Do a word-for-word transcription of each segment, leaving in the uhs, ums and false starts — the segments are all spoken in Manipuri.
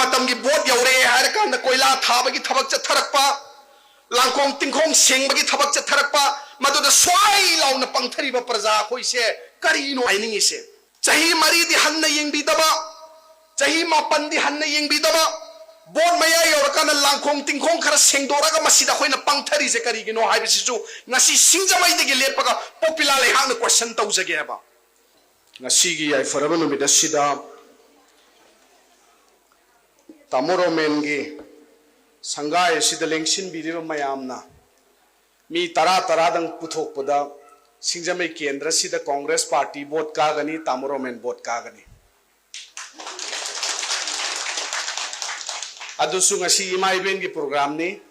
ꯃꯇꯝꯒꯤ ꯚꯣꯠ ꯌꯧꯔꯛꯑꯦ ꯍꯥꯏꯔꯀꯥꯟꯗ ꯀꯣꯏꯂꯥ ꯊꯥꯕꯒꯤ ꯊꯕꯛ ꯆꯠꯊꯔꯛꯄ, ꯂꯥꯡꯈꯣꯡ ꯇꯤꯡꯈꯣꯡ ꯁꯦꯡꯕꯒꯤ ꯊꯕꯛ ꯆꯠꯊꯔꯛꯄ, ꯃꯗꯨꯗ ꯁ꯭ꯋꯥꯏ ꯂꯥꯎꯅ ꯄꯪꯊꯔꯤꯕ ꯄ꯭ꯔꯖꯥ ꯑꯩꯈꯣꯏꯁꯦ ꯀꯔꯤꯅꯣ ꯍꯥꯏꯅꯤꯡꯉꯤꯁꯦ? ꯆꯍꯤ ꯃꯔꯤꯗꯤ ꯍꯟꯅ ꯌꯦꯡꯕꯤꯗꯕ, ꯆꯍꯤ ꯃꯥꯄꯟꯗꯤ ꯍꯟꯅ ꯌꯦꯡꯕꯤꯗꯕ, ꯚꯣꯠ ꯃꯌꯥ ꯌꯧꯔꯀꯥꯟꯗ ꯂꯥꯡꯈꯣꯡ ꯇꯤꯡꯈꯣꯡ ꯈꯔ ꯁꯦꯡꯗꯣꯔꯛꯑꯒ ꯃꯁꯤꯗ ꯑꯩꯈꯣꯏꯅ ꯄꯪꯊꯔꯤꯁꯦ ꯀꯔꯤꯒꯤꯅꯣ ꯍꯥꯏꯕꯁꯤꯁꯨ ꯉꯁꯤ ꯁꯤꯡꯖꯃꯩꯗꯒꯤ ꯂꯦꯞꯄꯒ ꯄꯣꯄꯤꯂꯥ ꯂꯩꯍꯥꯛꯅ ꯀꯣꯏꯁꯟ ꯇꯧꯖꯒꯦ ꯍꯥꯏꯕ꯫ ꯉꯁꯤꯒꯤ ꯌꯥꯏꯐꯔꯕ ꯅꯨꯃꯤꯠ ꯑꯁꯤꯗ ꯇꯥꯃꯣ ꯔꯣꯃꯦꯟꯒꯤ ꯁꯪꯒꯥꯏ ꯑꯁꯤꯗ ꯂꯦꯡꯁꯤꯟꯕꯤꯔꯤꯕ ꯃꯌꯥꯝꯅ ꯃꯤ ꯇꯔꯥ ꯇꯔꯥꯗꯪ ꯄꯨꯊꯣꯛꯄꯗ ꯁꯤꯡꯖꯃꯩ ꯀꯦꯟꯗ꯭ꯔꯁꯤꯗ ꯀꯣꯡꯒ꯭ꯔꯦꯁ ꯄꯥꯔꯇꯤ ꯚꯣꯠ ꯀꯥꯒꯅꯤ, ꯇꯥꯃꯣ ꯔꯣꯃꯦꯟ ꯚꯣꯠ ꯀꯥꯒꯅꯤ꯫ ꯑꯗꯨꯁꯨ ꯉꯁꯤ ꯏꯃꯥ ꯏꯕꯦꯟꯒꯤ ꯄ꯭ꯔꯣꯒ꯭ꯔꯥꯝꯅꯤ꯫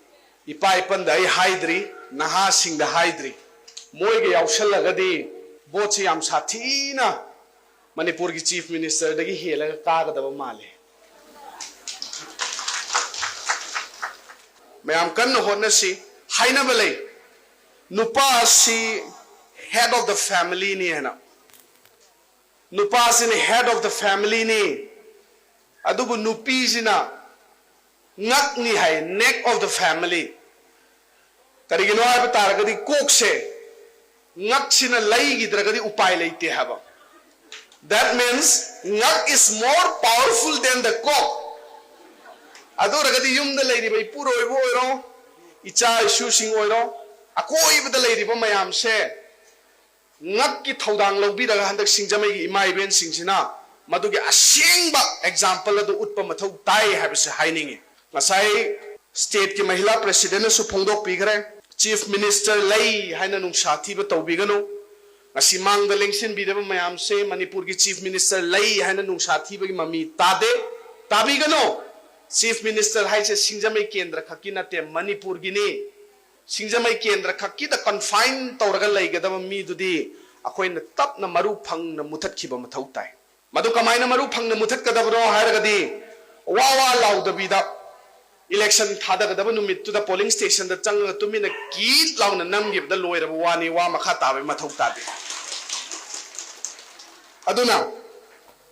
ꯏꯄꯥ ꯏꯄꯟꯗ ꯑꯩ ꯍꯥꯏꯗ꯭ꯔꯤ, ꯅꯍꯥꯁꯤꯡꯗ ꯍꯥꯏꯗ꯭ꯔꯤ꯫ ꯃꯣꯏꯒ ꯌꯥꯎꯁꯜꯂꯒꯗꯤ ꯚꯣꯠꯁꯤ ꯌꯥꯝ ꯁꯥꯊꯤꯅ ꯃꯅꯤꯄꯨꯔꯒꯤ ꯆꯤꯐ ꯃꯤꯅꯤꯁꯇꯔꯗꯒꯤ ꯍꯦꯜꯂꯒ ꯀꯥꯒꯗꯕ ꯃꯥꯜꯂꯦ꯫ ꯃꯌꯥꯝ ꯀꯟꯅ ꯍꯣꯠꯅꯁꯤ꯫ ꯍꯥꯏꯅꯕ ꯂꯩ, ꯅꯨꯄꯥ ꯑꯁꯤ head of the family ꯅꯤ ꯍꯥꯏꯅ꯫ ꯅꯨꯄꯥꯁꯤꯅ head of the family ꯅꯤ, ꯑꯗꯨꯕꯨ ꯅꯨꯄꯤꯁꯤꯅ ꯉꯛꯅꯤ ꯍꯥꯏ, neck of the family꯫ ꯀꯔꯤꯒꯤꯅꯣ ꯍꯥꯏꯕ ꯇꯥꯔꯒꯗꯤ ꯀꯣꯛꯁꯦ ꯉꯛꯁꯤꯅ ꯂꯩꯈꯤꯗ꯭ꯔꯒꯗꯤ ꯎꯄꯥꯏ ꯂꯩꯇꯦ ꯍꯥꯏꯕ꯫ That means ꯉꯛ is more powerful than the ꯀꯣꯛ꯫ ꯑꯗꯨ ꯑꯣꯏꯔꯒꯗꯤ ꯌꯨꯝꯗ ꯂꯩꯔꯤꯕ ꯏꯄꯨꯔꯣꯏꯕ ꯑꯣꯏꯔꯣ, ꯏꯆꯥ ꯏꯁꯨꯁꯤꯡ ꯑꯣꯏꯔꯣ, ꯑꯀꯣꯏꯕꯗ ꯂꯩꯔꯤꯕ ꯃꯌꯥꯝꯁꯦ ꯉꯛꯀꯤ ꯊꯧꯗꯥꯡ ꯂꯧꯕꯤꯔꯒ ꯍꯟꯗꯛ ꯁꯤꯡꯖꯃꯩꯒꯤ ꯏꯃꯥ ꯏꯕꯦꯟꯁꯤꯡꯁꯤꯅ ꯃꯗꯨꯒꯤ ꯑꯁꯦꯡꯕ example ꯑꯗꯨ ꯎꯠꯄ ꯃꯊꯧ ꯇꯥꯏ ꯍꯥꯏꯕꯁꯤ ꯍꯥꯏꯅꯤꯡꯉꯤ꯫ ꯉꯁꯥꯏ stateꯀꯤ ꯃꯍꯤꯂꯥ presidentꯅꯁꯨ ꯐꯣꯡꯗꯣꯛꯄꯤꯈ꯭ꯔꯦ, ꯆꯤꯐ ꯃꯤꯅꯤꯁꯇꯔ ꯂꯩ ꯍꯥꯏꯅ ꯅꯨꯡꯁꯥ ꯊꯤꯕ ꯇꯧꯕꯤꯒꯅꯨ꯫ ꯉꯁꯤ ꯃꯥꯡꯗ ꯂꯦꯡꯁꯤꯟꯕꯤꯔꯕ ꯃꯌꯥꯝꯁꯦ ꯃꯅꯤꯄꯨꯔꯒꯤ ꯆꯤꯐ ꯃꯤꯅꯤꯁꯇꯔ ꯂꯩ ꯍꯥꯏꯅ ꯅꯨꯡꯁꯥ ꯊꯤꯕꯒꯤ ꯃꯃꯤ ꯇꯥꯗꯦ, ꯇꯥꯕꯤꯒꯅꯨ꯫ ꯆꯤꯐ ꯃꯤꯅꯤꯁꯇꯔ ꯍꯥꯏꯁꯦ ꯁꯤꯡꯖꯃꯩ ꯀꯦꯟꯗ꯭ꯔ ꯈꯛꯀꯤ ꯅꯠꯇꯦ, ꯃꯅꯤꯄꯨꯔꯒꯤꯅꯤ꯫ ꯁꯤꯡꯖꯃꯩ ꯀꯦꯟꯗ꯭ꯔ ꯈꯛꯀꯤꯗ confine ꯇꯧꯔꯒ ꯂꯩꯒꯗꯕ ꯃꯤꯗꯨꯗꯤ ꯑꯩꯈꯣꯏꯅ ꯇꯞꯅ ꯃꯔꯨ ꯐꯪꯅ ꯃꯨꯊꯠꯈꯤꯕ ꯃꯊꯧ ꯇꯥꯏ꯫ ꯃꯗꯨ ꯀꯃꯥꯏꯅ ꯃꯔꯨ ꯐꯪꯅ ꯃꯨꯊꯠꯀꯗꯕꯅꯣ ꯍꯥꯏꯔꯒꯗꯤ ꯋꯥ ꯋꯥ ꯂꯥꯎꯗꯕꯤꯗ election ꯊꯥꯗꯒꯗꯕ ꯅꯨꯃꯤꯠꯇꯨꯗ polling stationꯗ ꯆꯪꯉꯒ ꯇꯨꯃꯤꯟꯅ ꯀꯤꯠ ꯂꯥꯎꯅ ꯅꯝꯈꯤꯕꯗ ꯂꯣꯏꯔꯕ ꯋꯥꯅꯤ, ꯋꯥ ꯃꯈꯥ ꯇꯥꯕꯒꯤ ꯃꯊꯧ ꯇꯥꯗꯦ꯫ ꯑꯗꯨꯅ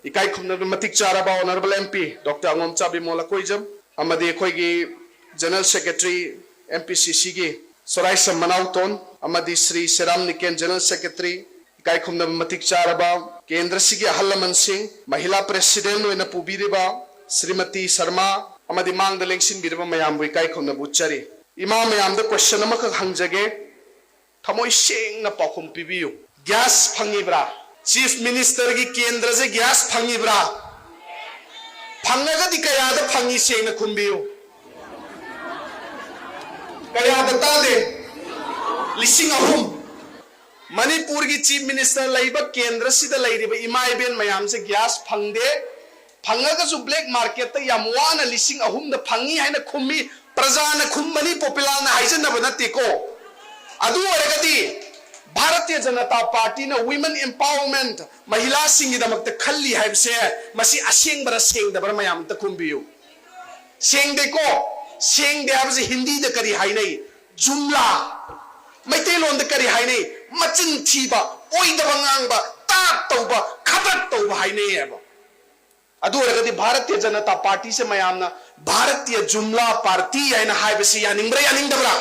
ꯏꯀꯥꯏ ꯈꯨꯝꯅꯕ ꯃꯇꯤꯛ ꯆꯥꯔꯕ Honourable M P Doctor ꯑꯉꯣꯝꯆꯥ Bimol Akoijam ꯑꯃꯗꯤ ꯑꯩꯈꯣꯏꯒꯤ General Secretary M P C C ꯒꯤ ꯁꯣꯔꯥꯏꯁꯝ ꯃꯅꯥꯎꯇꯣꯟ ꯑꯃꯗꯤ ꯁ꯭ꯔꯤ ꯁꯦꯔꯥꯝ ꯅꯤꯀꯦꯟ General Secretary, ꯏꯀꯥꯏ ꯈꯨꯝꯅꯕ ꯃꯇꯤꯛ ꯆꯥꯔꯕ ꯀꯦꯟꯗ꯭ꯔꯁꯤꯒꯤ ꯑꯍꯜ ꯂꯃꯟꯁꯤꯡ, ꯃꯍꯤꯂꯥ President ꯑꯣꯏꯅ ꯄꯨꯕꯤꯔꯤꯕ ꯁ꯭ꯔꯤꯃꯇꯤ ꯁꯔꯃꯥ ꯑꯃꯗꯤ ꯃꯥꯡꯗ ꯂꯦꯡꯁꯤꯟꯕꯤꯔꯕ ꯃꯌꯥꯝꯕꯨ ꯏꯀꯥꯏ ꯈꯨꯝꯅꯕ ꯎꯠꯆꯔꯤ꯫ ꯏꯃꯥ ꯃꯌꯥꯝꯗ question ꯑꯃꯈꯛ ꯍꯪꯖꯒꯦ, ꯊꯃꯣꯏ ꯁꯦꯡꯅ ꯄꯥꯎꯈꯨꯝ ꯄꯤꯕꯤꯌꯨ꯫ Gas ꯐꯪꯉꯤꯕ꯭ꯔꯥ? Chief Minister ꯒꯤ ꯀꯦꯟꯗ꯭ꯔꯁꯦ gas ꯐꯪꯉꯤꯕ꯭ꯔꯥ? ꯐꯪꯉꯒꯗꯤ ꯀꯌꯥꯗ ꯐꯪꯉꯤ? ꯁꯦꯡꯅ ꯈꯨꯝꯕꯤꯌꯨ꯫ ꯀꯌꯥꯗ ꯇꯥꯗꯦ? ꯂꯤꯁꯤꯡ ꯑꯍꯨꯝ꯫ ꯃꯅꯤꯄꯨꯔꯒꯤ Chief Minister ꯂꯩꯕ ꯀꯦꯟꯗ꯭ꯔꯁꯤꯗ ꯂꯩꯔꯤꯕ ꯏꯃꯥ ꯏꯕꯦꯟ ꯃꯌꯥꯝꯁꯦ gas ꯐꯪꯗꯦ꯫ ꯐꯪꯉꯒꯁꯨ black market ꯇ ꯌꯥꯝ ꯋꯥꯅ ꯂꯤꯁꯤꯡ ꯑꯍꯨꯝꯗ ꯐꯪꯉꯤ ꯍꯥꯏꯅ ꯈꯨꯝꯃꯤ꯫ ꯄ꯭ꯔꯖꯥꯅ ꯈꯨꯝꯕꯅꯤ, ꯄꯣꯄꯤꯂꯥꯅ ꯍꯥꯏꯖꯟꯅꯕ ꯅꯠꯇꯦꯀꯣ꯫ ꯑꯗꯨ ꯑꯣꯏꯔꯒꯗꯤ ꯚꯥꯔꯇꯤꯌ ꯖꯅꯇꯥ ꯄꯥꯔꯇꯤꯅ women empowerment, ꯃꯍꯤꯂꯥꯁꯤꯡꯒꯤꯗꯃꯛꯇ ꯈꯜꯂꯤ ꯍꯥꯏꯕꯁꯦ ꯃꯁꯤ ꯑꯁꯦꯡꯕꯔ ꯁꯦꯡꯗꯕꯔ ꯃꯌꯥꯝ ꯑꯝꯇ ꯈꯨꯝꯕꯤꯌꯨ꯫ ꯁꯦꯡꯗꯦꯀꯣ? ꯁꯦꯡꯗꯦ ꯍꯥꯏꯕꯁꯤ ꯍꯤꯟꯗꯤꯗ ꯀꯔꯤ ꯍꯥꯏꯅꯩ? ꯖꯨꯝꯂꯥ꯫ ꯃꯩꯇꯩꯂꯣꯟꯗ ꯀꯔꯤ ꯍꯥꯏꯅꯩ? ꯃꯆꯤꯟ ꯊꯤꯕ, ꯑꯣꯏꯗꯕ ꯉꯥꯡꯕ, ꯇꯥꯠ ꯇꯧꯕ, ꯈꯗ꯭ꯔꯛ ꯇꯧꯕ ꯍꯥꯏꯅꯩꯌꯦꯕ꯫ ꯑꯗꯨ ꯑꯣꯏꯔꯒꯗꯤ ꯚꯥꯔꯇꯤꯌ ꯖꯅꯇꯥ ꯄꯥꯔꯇꯤꯁꯦ ꯃꯌꯥꯝꯅ ꯚꯥꯔꯇꯤꯌ ꯖꯨꯝꯂꯥ ꯄꯥꯔꯇꯤ ꯍꯥꯏꯅ ꯍꯥꯏꯕꯁꯤ ꯌꯥꯅꯤꯡꯕ꯭ꯔꯥ ꯌꯥꯅꯤꯡꯗꯕ꯭ꯔꯥ?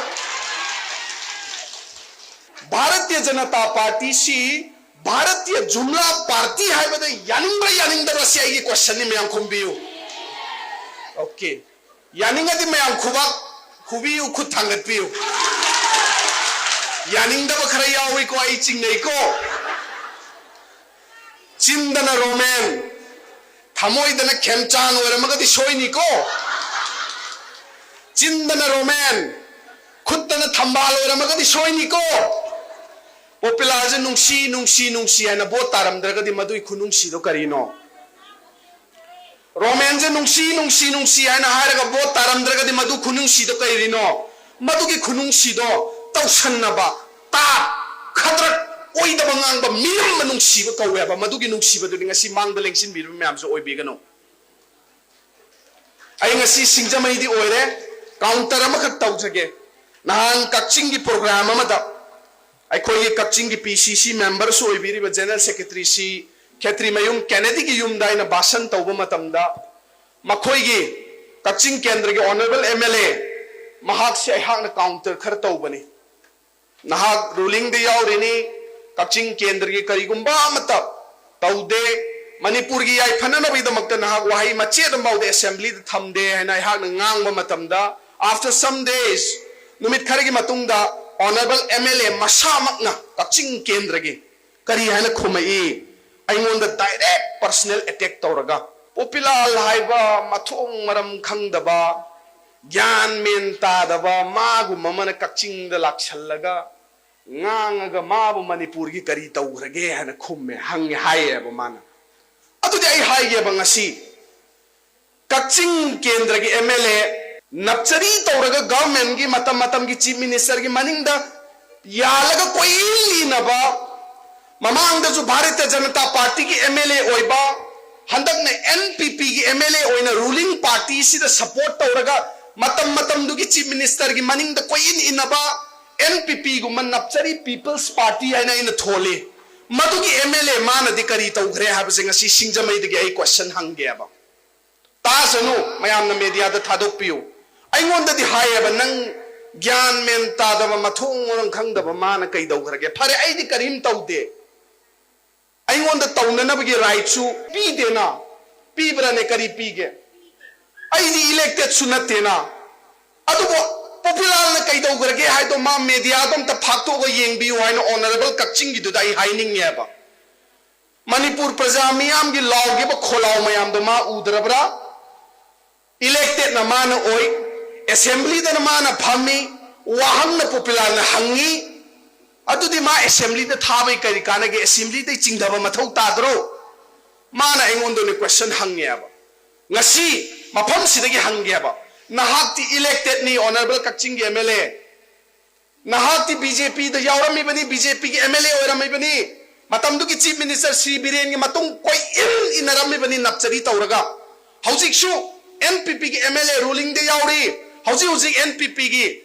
ꯚꯥꯔꯇꯤꯌ ꯖꯅꯇꯥ ꯄꯥꯔꯇꯤꯁꯤ ꯚꯥꯔꯇꯤꯌ ꯖꯨꯝꯂꯥ ꯄꯥꯔꯇꯤ ꯍꯥꯏꯕꯗ ꯌꯥꯅꯤꯡꯕ꯭ꯔꯥ ꯌꯥꯅꯤꯡꯗꯕ꯭ꯔꯥ? ꯁꯤ ꯑꯩꯒꯤ question ꯅꯤ, ꯃꯌꯥꯝ ꯈꯨꯝꯕꯤꯌꯨ꯫ Okay, ꯌꯥꯅꯤꯡꯉꯗꯤ ꯃꯌꯥꯝ ꯈꯨꯕꯥꯛ ꯈꯨꯕꯤꯌꯨ, ꯈꯨꯠ ꯊꯥꯡꯒꯠꯄꯤꯌꯨ꯫ ꯌꯥꯅꯤꯡꯗꯕ ꯈꯔ ꯌꯥꯎꯏꯀꯣ, ꯑꯩ ꯆꯤꯡꯅꯩꯀꯣ꯫ ꯆꯤꯟꯗꯅ ꯔꯣꯃꯦꯟ, ꯊꯃꯣꯏꯗꯅ ꯈꯦꯝꯆꯥꯟ ꯑꯣꯏꯔꯝꯃꯒꯗꯤ ꯁꯣꯏꯅꯤꯀꯣ꯫ ꯆꯤꯟꯗꯅ ꯔꯣꯃꯦꯟ, ꯈꯨꯠꯇꯅ ꯊꯝꯕꯥꯜ ꯑꯣꯏꯔꯝꯃꯒꯗꯤ ꯁꯣꯏꯅꯤꯀꯣ꯫ ꯄꯣꯄꯤꯂꯥꯁꯦ ꯅꯨꯡꯁꯤ ꯅꯨꯡꯁꯤ ꯅꯨꯡꯁꯤ ꯍꯥꯏꯅ ꯚꯣꯠ ꯇꯥꯔꯝꯗ꯭ꯔꯒꯗꯤ ꯃꯗꯨꯒꯤ ꯈꯨꯅꯨꯡꯁꯤꯗꯣ ꯀꯔꯤꯅꯣ? ꯔꯣꯃꯦꯟꯁꯦ ꯅꯨꯡꯁꯤ ꯅꯨꯡꯁꯤ ꯅꯨꯡꯁꯤ ꯍꯥꯏꯅ ꯍꯥꯏꯔꯒ ꯚꯣꯠ ꯇꯥꯔꯝꯗ꯭ꯔꯒꯗꯤ ꯃꯗꯨ ꯈꯨꯅꯨꯡꯁꯤꯗꯣ ꯀꯔꯤꯅꯣ? ꯃꯗꯨꯒꯤ ꯈꯨꯅꯨꯡꯁꯤꯗꯣ ꯇꯧꯁꯟꯅꯕ, ꯇꯥꯠ, ꯈꯗ꯭ꯔꯛ, ꯑꯣꯏꯗꯕ ꯉꯥꯡꯕ, ꯃꯤꯅꯝꯕ ꯅꯨꯡꯁꯤꯕ ꯀꯧꯋꯦꯕ꯫ ꯃꯗꯨꯒꯤ ꯅꯨꯡꯁꯤꯕꯗꯨꯗꯤ ꯉꯁꯤ ꯃꯥꯡꯗ ꯂꯦꯡꯁꯤꯟꯕꯤꯔꯤꯕ ꯃꯌꯥꯝꯁꯨ ꯑꯣꯏꯕꯤꯒꯅꯨ꯫ ꯑꯩ ꯉꯁꯤ ꯁꯤꯡꯖꯃꯩꯗꯤ ꯑꯣꯏꯔꯦ, counter ꯑꯃꯈꯛ ꯇꯧꯖꯒꯦ꯫ ꯅꯍꯥꯟ ꯀꯛꯆꯤꯡꯒꯤ program ꯑꯃꯗ ꯑꯩꯈꯣꯏꯒꯤ ꯀꯛꯆꯤꯡꯒꯤ P C C member ꯁꯨ ꯑꯣꯏꯕꯤꯔꯤꯕ General Secretary ꯁꯤ ꯈꯦꯇ꯭ꯔꯤꯃꯌꯨꯝ ꯀꯦꯅꯦꯗꯤꯒꯤ ꯌꯨꯝꯗ ꯑꯩꯅ ꯚꯥꯁꯟ ꯇꯧꯕ ꯃꯇꯝꯗ, ꯃꯈꯣꯏꯒꯤ ꯀꯛꯆꯤꯡ ꯀꯦꯟꯗ꯭ꯔꯒꯤ ꯑꯣꯅꯔꯦꯕꯜ ꯑꯦꯝ ꯑꯦꯜ ꯑꯦ ꯃꯍꯥꯛꯁꯦ ꯑꯩꯍꯥꯛꯅ ꯀꯥꯎꯟꯇꯔ ꯈꯔ ꯇꯧꯕꯅꯤ꯫ "ꯅꯍꯥꯛ ꯔꯨꯂꯤꯡꯗ ꯌꯥꯎꯔꯤꯅꯤ, ꯀꯛꯆꯤꯡ ꯀꯦꯟꯗ꯭ꯔꯒꯤ ꯀꯔꯤꯒꯨꯝꯕ ꯑꯃꯠꯇ ꯇꯧꯗꯦ, ꯃꯅꯤꯄꯨꯔꯒꯤ ꯌꯥꯏꯐꯅꯅꯕꯒꯤꯗꯃꯛꯇ ꯅꯍꯥꯛ ꯋꯥꯍꯩ ꯃꯆꯦꯠ ꯑꯃꯐꯥꯎꯗ ꯑꯦꯁꯦꯝꯕ꯭ꯂꯤꯗ ꯊꯝꯗꯦ" ꯍꯥꯏꯅ ꯑꯩꯍꯥꯛꯅ ꯉꯥꯡꯕ ꯃꯇꯝꯗ, after some days, ꯅꯨꯃꯤꯠ ꯈꯔꯒꯤ ꯃꯇꯨꯡꯗ ꯑꯣꯅꯔꯦꯕꯜ ꯑꯦꯝ ꯑꯦꯜ ꯑꯦ ꯃꯁꯥꯃꯛꯅ ꯀꯛꯆꯤꯡ ꯀꯦꯟꯗ꯭ꯔꯒꯤ ꯀꯔꯤ ꯍꯥꯏꯅ ꯈꯨꯝꯃꯛꯏ? ꯑꯩꯉꯣꯟꯗ ꯗꯥꯏꯔꯦꯛ ꯄꯔꯁꯅꯦꯜ ꯑꯦꯇꯦꯛ ꯇꯧꯔꯒ, "ꯄꯣꯄꯤꯂꯥꯜ ꯍꯥꯏꯕ ꯃꯊꯣꯡ ꯃꯔꯝ ꯈꯪꯗꯕ, ꯒ꯭ꯌꯥꯟ ꯃꯦꯟ ꯇꯥꯗꯕ ꯃꯥꯒꯨꯝꯕ ꯑꯃꯅ ꯀꯛꯆꯤꯡꯗ ꯂꯥꯛꯁꯜꯂꯒ ꯉꯥꯡꯉꯒ ꯃꯥꯕꯨ ꯃꯅꯤꯄꯨꯔꯒꯤ ꯀꯔꯤ ꯇꯧꯈ꯭ꯔꯒꯦ?" ꯍꯥꯏꯅ ꯈꯨꯝꯃꯦ, ꯍꯪꯉꯦ ꯍꯥꯏꯌꯦꯕ ꯃꯥꯅ꯫ ꯑꯗꯨꯗꯤ ꯑꯩ ꯍꯥꯏꯒꯦꯕ, ꯉꯁꯤ ꯀꯛꯆꯤꯡ ꯀꯦꯟꯗ꯭ꯔꯒꯤ ꯑꯦꯝ ꯑꯦꯜ ꯑꯦ ꯅꯞꯆꯔꯤ ꯇꯧꯔꯒ ꯒꯚꯔꯟꯃꯦꯟꯠꯀꯤ ꯃꯇꯝ ꯃꯇꯝꯒꯤ ꯆꯤꯐ ꯃꯤꯅꯤꯁꯇꯔꯒꯤ ꯃꯅꯤꯡꯗ ꯌꯥꯜꯂꯒ ꯀꯣꯏꯏꯟ ꯏꯟꯅꯕ, ꯃꯃꯥꯡꯗꯁꯨ ꯚꯥꯔꯇꯤꯌ ꯖꯅꯇꯥ ꯄꯥꯔꯇꯤꯒꯤ ꯑꯦꯝ ꯑꯦꯜ ꯑꯦ ꯑꯣꯏꯕ, ꯍꯟꯗꯛꯅ ꯑꯦꯟ ꯄꯤ ꯄꯤꯒꯤ ꯑꯦꯝ ꯑꯦꯜ ꯑꯦ ꯑꯣꯏꯅ ꯔꯨꯂꯤꯡ ꯄꯥꯔꯇꯤꯁꯤꯗ ꯁꯄꯣꯔꯠ ꯇꯧꯔꯒ ꯃꯇꯝ ꯃꯇꯝꯗꯨꯒꯤ ꯆꯤꯐ ꯃꯤꯅꯤꯁꯇꯔꯒꯤ ꯃꯅꯤꯡꯗ ꯀꯣꯏꯏꯟ ꯏꯟꯅꯕ, ꯑꯦꯟ ꯄꯤ ꯄꯤꯒꯨꯝꯕ ꯅꯞꯆꯔꯤ ꯄꯤꯄꯜꯁ ꯄꯥꯔꯇꯤ ꯍꯥꯏꯅ ꯑꯩꯅ ꯊꯣꯜꯂꯤ꯫ ꯃꯗꯨꯒꯤ ꯑꯦꯝ ꯑꯦꯜ ꯑꯦ ꯃꯥꯅꯗꯤ ꯀꯔꯤ ꯇꯧꯈ꯭ꯔꯦ ꯍꯥꯏꯕꯁꯦ ꯉꯁꯤ ꯁꯤꯡꯖꯃꯩꯗꯒꯤ ꯑꯩ ꯀꯣꯏꯁꯟ ꯍꯪꯒꯦꯕ꯫ ꯇꯥꯁꯅꯨ, ꯃꯌꯥꯝꯅ ꯃꯦꯗꯤꯌꯥꯗ ꯊꯥꯗꯣꯛꯄꯤꯌꯨ꯫ ꯑꯩꯉꯣꯟꯗꯗꯤ ꯍꯥꯏꯌꯦꯕ, "ꯅꯪ ꯒ꯭ꯌꯥꯟ ꯃꯦꯟ ꯇꯥꯗꯕ, ꯃꯊꯣꯡ ꯃꯔꯝ ꯈꯪꯗꯕ ꯃꯥꯅ ꯀꯩꯗꯧꯈ꯭ꯔꯒꯦ?" ꯐꯔꯦ, ꯑꯩꯗꯤ ꯀꯔꯤꯝ ꯇꯧꯗꯦ꯫ ꯑꯩꯉꯣꯟꯗ ꯇꯧꯅꯅꯕꯒꯤ ꯔꯥꯏꯠꯁꯨ ꯄꯤꯗꯦꯅ꯫ ꯄꯤꯕ꯭ꯔꯥꯅꯦ? ꯀꯔꯤ ꯄꯤꯒꯦ? ꯑꯩꯗꯤ ꯏꯂꯦꯛꯇꯦꯠꯁꯨ ꯅꯠꯇꯦꯅ꯫ ꯑꯗꯨꯕꯨ ꯄꯣꯄꯤꯂꯥꯜꯅ ꯀꯩꯗꯧꯈ꯭ꯔꯒꯦ ꯍꯥꯏꯗꯣ ꯃꯥ ꯃꯦꯗꯤꯌꯥꯗꯣ ꯑꯝꯇ ꯐꯥꯛꯇꯣꯛꯑꯒ ꯌꯦꯡꯕꯤꯌꯨ ꯍꯥꯏꯅ ꯑꯣꯅꯔꯦꯕꯜ ꯀꯛꯆꯤꯡꯒꯤꯗꯨꯗ ꯑꯩ ꯍꯥꯏꯅꯤꯡꯉꯦꯕ꯫ ꯃꯅꯤꯄꯨꯔ ꯄ꯭ꯔꯖꯥ ꯃꯤꯌꯥꯝꯒꯤ ꯂꯥꯎꯈꯤꯕ ꯈꯣꯜꯂꯥꯎ ꯃꯌꯥꯝꯗꯣ ꯃꯥ ꯎꯗ꯭ꯔꯕ꯭ꯔꯥ? ꯏꯂꯦꯛꯇꯦꯠꯅ ꯃꯥꯅ ꯑꯣꯏ, ꯑꯦꯁꯦꯝꯕ꯭ꯂꯤꯗꯅ ꯃꯥꯅ ꯐꯝꯃꯤ, ꯋꯥꯍꯪꯅ ꯄꯣꯄꯤꯂꯥꯜꯅ ꯍꯪꯉꯤ꯫ ꯑꯗꯨꯗꯤ ꯃꯥ ꯑꯦꯁꯦꯝꯕ꯭ꯂꯤꯗ ꯊꯥꯕꯩ ꯀꯔꯤ ꯀꯥꯟꯅꯒꯦ? ꯑꯦꯁꯦꯝꯕ꯭ꯂꯤꯗꯩ ꯆꯤꯡꯊꯕ ꯃꯊꯧ ꯇꯥꯗ꯭ꯔꯣ? ꯃꯥꯅ ꯑꯩꯉꯣꯟꯗ ꯑꯣꯏꯅ ꯀꯣꯏꯁꯟ ꯍꯪꯉꯦꯕ꯫ ꯉꯁꯤ ꯃꯐꯝꯁꯤꯗꯒꯤ ꯍꯪꯒꯦꯕ, ꯅꯍꯥꯛꯇꯤ ꯏꯂꯦꯛꯇꯦꯠꯅꯤ, ꯑꯣꯅꯔꯦꯕꯜ ꯀꯛꯆꯤꯡꯒꯤ ꯑꯦꯝ ꯑꯦꯜ ꯑꯦ, ꯅꯍꯥꯛꯇꯤ ꯕꯤ ꯖꯦ ꯄꯤꯗ ꯌꯥꯎꯔꯝꯃꯤꯕꯅꯤ, ꯕꯤ ꯖꯦ ꯄꯤꯒꯤ ꯑꯦꯝ ꯑꯦꯜ ꯑꯦ ꯑꯣꯏꯔꯝꯃꯤꯕꯅꯤ, ꯃꯇꯝꯗꯨꯒꯤ ꯆꯤꯐ ꯃꯤꯅꯤꯁꯇꯔ ꯁ꯭ꯔꯤ ꯕꯤꯔꯦꯟꯒꯤ ꯃꯇꯨꯡ ꯀꯣꯏꯏꯟ ꯏꯟꯅꯔꯝꯃꯤꯕꯅꯤ ꯅꯞꯆꯔꯤ ꯇꯧꯔꯒ꯫ ꯍꯧꯖꯤꯛꯁꯨ ꯑꯦꯟ ꯄꯤ ꯄꯤꯒꯤ ꯑꯦꯝ ꯑꯦꯜ ꯑꯦ ꯔꯨꯂꯤꯡꯗ ꯌꯥꯎꯔꯤ꯫ ꯍꯧꯖꯤꯛ ꯍꯧꯖꯤꯛ ꯑꯦꯟ ꯄꯤ ꯄꯤꯒꯤ